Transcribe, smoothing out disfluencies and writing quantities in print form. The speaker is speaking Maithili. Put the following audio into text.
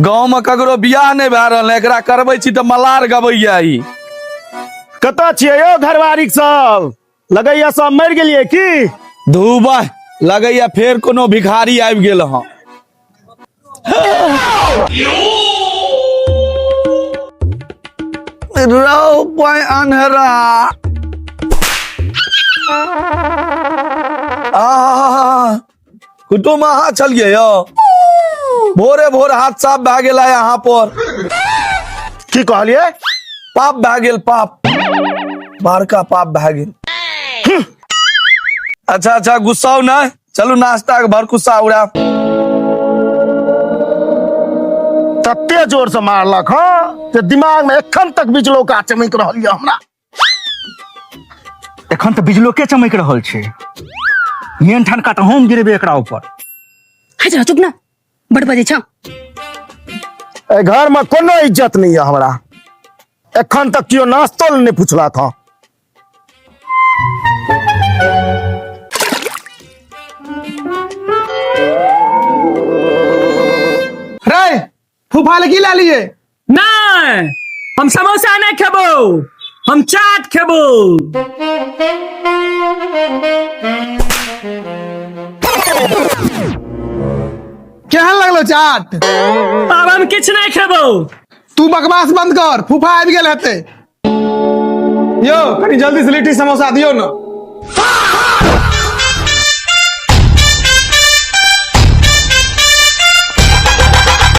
गाँव में ककरो बियाह नहि भए रहल है, एकरा करबै छी तऽ मलार गबैया ई। कतऽ छियै यौ घरवारी सब? लगैया सब मरि गेलियै की? धूबा लगैया फेर कोनो भिखारी आबि गेल हँ। रौ पाइ अन्हरा। आहा, कुटुम अहाँ छलियै यौ? भोरे भोर हाथ साफ भए गेल है अहाँ पर। की कहलियै? पाप भए गेल, पाप, बड़का पाप भए गेल। अच्छा अच्छा, गुस्साउ नहि, चलू नाश्ता के भरकुस्सा उड़ा। तते जोर से मारलक हँ जे दिमाग में एखन तक बिजलौका चमकि रहल यऽ हमरा। एखन तऽ बिजलोके चमकि रहल छै। मेन ठनका तऽ हम गिरेबै एकरा ऊपर। हे जरा चुप ना, बड़ बजै छ। एहि घर में कोनो इज्जत नहीं है हमरा। एखन तक केओ नाश्तो नहि पुछलक हँ। रे फूफा ले की ला लिए? नहीं, हम समोसा नहीं खेबो, हम चाट खेबो। केहन लगलो चाट? आब हम किछु नहीं खेबो। तू बकवास बंद कर, फूफा आबि गेल हेतै। यो कनी जल्दी से लिट्टी समोसा दियो ना।